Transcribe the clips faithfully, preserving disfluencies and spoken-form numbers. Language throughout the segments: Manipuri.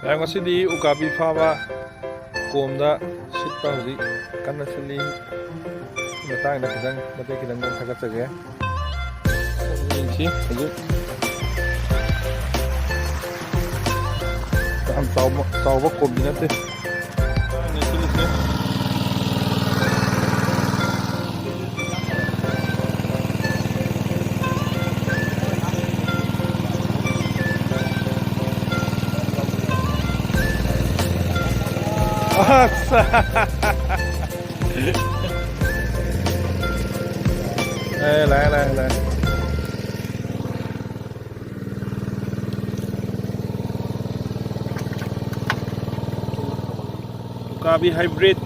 ꯃꯌꯥꯝ, ꯉꯁꯤꯗꯤ ꯎꯀꯥꯕꯤ ꯐꯥꯕ ꯀꯣꯝꯗ ꯁꯤꯠꯄ ꯍꯧꯖꯤꯛ ꯀꯟꯅ ꯁꯤꯠꯂꯤ꯫ ꯃꯇꯥꯡꯗ ꯈꯤꯇꯪ, ꯃꯇꯦꯛ ꯈꯤꯇꯪ ꯊꯥꯒꯠꯆꯒꯦ꯫ ꯌꯦꯡꯁꯤ ꯍꯧꯖꯤꯛ꯫ ꯌꯥꯝ ꯆꯥꯎꯕ, ꯆꯥꯎꯕ ꯀꯣꯝꯗꯤ ꯅꯠꯇꯦ꯫ ꯑꯁ! ꯑꯦ, ꯂꯥꯛꯑꯦ, ꯂꯥꯛꯑꯦ, ꯂꯥꯛꯑꯦ꯫ ꯎꯀꯥꯕꯤ hybrid꯫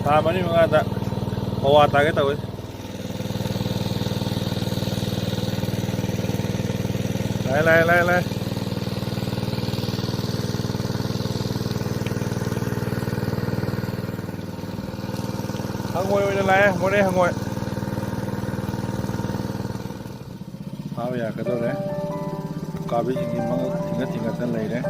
ꯊꯥ ꯃꯔꯤ ꯃꯉꯥꯗ ꯄꯋꯥ ꯇꯥꯒꯦ ꯇꯧꯋꯤ꯫ ꯂꯥꯛꯑꯦ, ꯂꯥꯛꯑꯦ, ꯂꯥꯛꯑꯦ, ꯂꯥꯛꯑꯦ꯫ ꯍꯪꯉꯣꯏ ꯑꯣꯏꯅ ꯂꯥꯛꯑꯦ, ꯃꯣꯔꯦ ꯍꯪꯉꯣꯏ꯫ ꯐꯥꯕ ꯌꯥꯔꯛꯀꯗꯧꯔꯦ꯫ ꯎꯀꯥꯕꯤꯁꯤꯡꯁꯤ ꯃꯉꯛ ꯊꯤꯡꯒꯠ ꯊꯤꯡꯒꯠꯇꯅ ꯂꯩꯔꯦ꯫